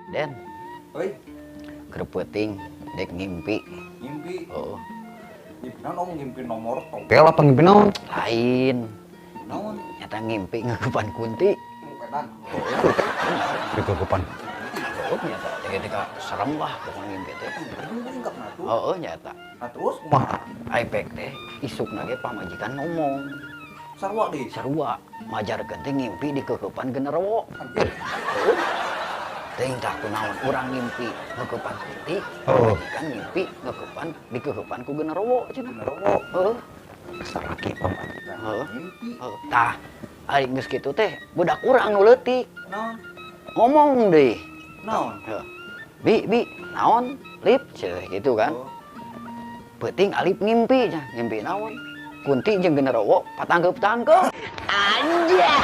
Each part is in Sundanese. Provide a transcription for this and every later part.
Den. Oi. Keur peuting dek ngimpi. Ngimpi. Heeh. Ngimpi naon ngimpi nomor tong. Teh apa ngimpi naon? Lain. Naon? Nyata ngimpi ngeukepan kunti. Edan. Dikekepan. Oh, nyata ketika serem lah pokoknya ngimpi teh. Heeh, nyata. Nah terus kumaha? Aipek teh isukna ge pamajikan ngomong. Sarua deui. Sarua, majarkeun teh ngimpi dikekepan genderowo. Heeh. Teuing tah kunaon urang ngimpi ngeukepan kunti, pamajikan ngimpi ngeukepan dikekepan ku genderowo cenah. Genderowo. Heeh. Saraki pamajikan. Heeh. Ngimpi. Heeh. Tah, ari geus kitu teh budak urang nu leutik. Naon? Ngomong deui. Naon? Heeh. Bi, bi, naon? Lip, ceh gitu kan. Oh. Peuting Alip ngimpi, cah. Ngimpi naon? Kunti jeung genderowo patangkeup-tangkeup. Anjay.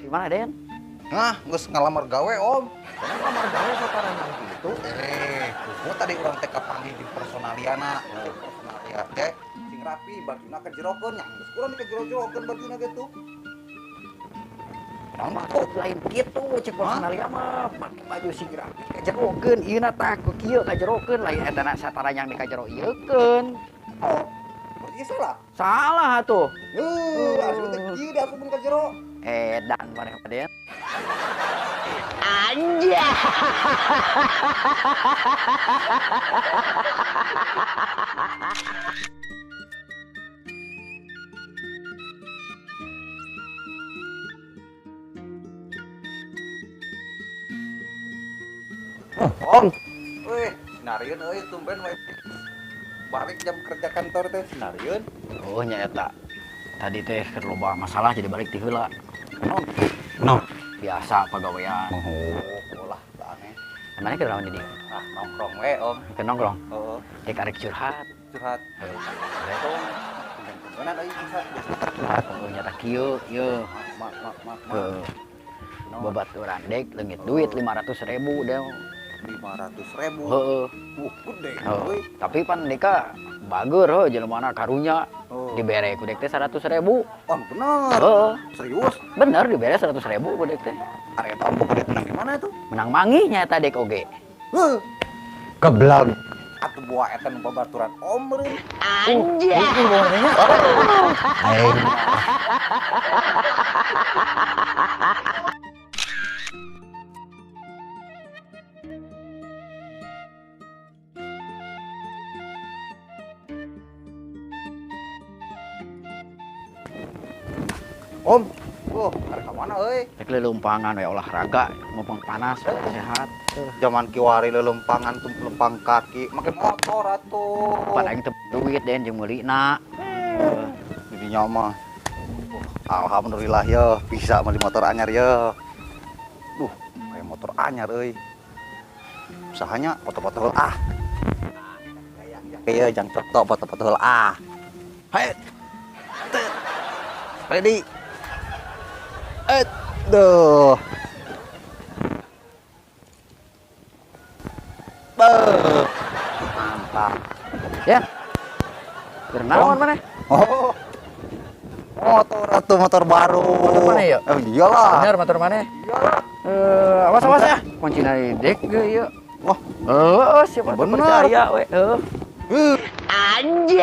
Gimana, Den? Nah, geus ngalamar gawe, Om. Ngalamar gawe sataranya gitu. Gua tadi urang teh kapanggih di personaliana. Personalia teh sing rapi, bajuna kejerokeun nya. Geus urang dikejero-jerokeun bajuna gitu. Naon mah lain kitu cek personalia mah, make baju sing rapi kajerokeun, ieu na tah ku kieu kajerokeun, lain eta na sataranyang dikajero ieukeun. Oh, berarti salah. Salah atuh. Heuh, asup teh kieu diasupkeun ka jero. Edan maneh mah, Den. Anjay. Om. Weh, sinarieun euy tumben we. Balik jam kerja kantor teh sinarieun. Oh nya eta. Tadi teh keur loba masalah jadi balik ti heula. Naon? Naon? Biasa pagawean. Oh, lah aneh. Emangnya keur naon di dieu? Ah, nongkrong we, Om. Keur nongkrong? Heeh. Dek arek curhat. Curhat. Heeh. Tumben-tumbenan euy bisa curhat. Oh, nyata kieu, ieu. Mak mak mak. Heeh. Babaturan dek leungit duit 500.000 deh. 500.000. Heeh. Gede. Heeh. Tapi pan deka bager heuh jelema karunya. Oh. Dibere ku dek teh 100.000. Oh, bener. Heeh. Serius? Bener dibere 100.000 ku dek teh. Arek eta ombo gede menang di mana tuh? Menang manggih nya eta dek oge. Heuh. Geblak. Atuh buah eta nu babaturan om meureun. Anjay. Aing. Om, oh, arek ka mana euy? Rek leuleumpangan we olahraga, mumpung panas, sehat. Zaman kiwari leuleumpangan tuh lempang kaki, make motor atuh. Pan aing teu duit den jeung meulina. Didinya mah. Alhamdulillah ya, bisa meuli motor anyar ya. Duh, kayak motor anyar euy. Usahanya foto-foto ah. Gaya jang foto foto-foto ah. Hai. Ready. Aduh. Mantap. Ya. Keur naon maneh? Oh. Motor atuh motor baru. Motor maneh ya? Oh, iyalah. Bener motor maneh? Iyalah. Awas awas ya. Kuncina dek ge ieu. Wah. Heeh, siapa bener. Percaya we. Heuh. Anjay.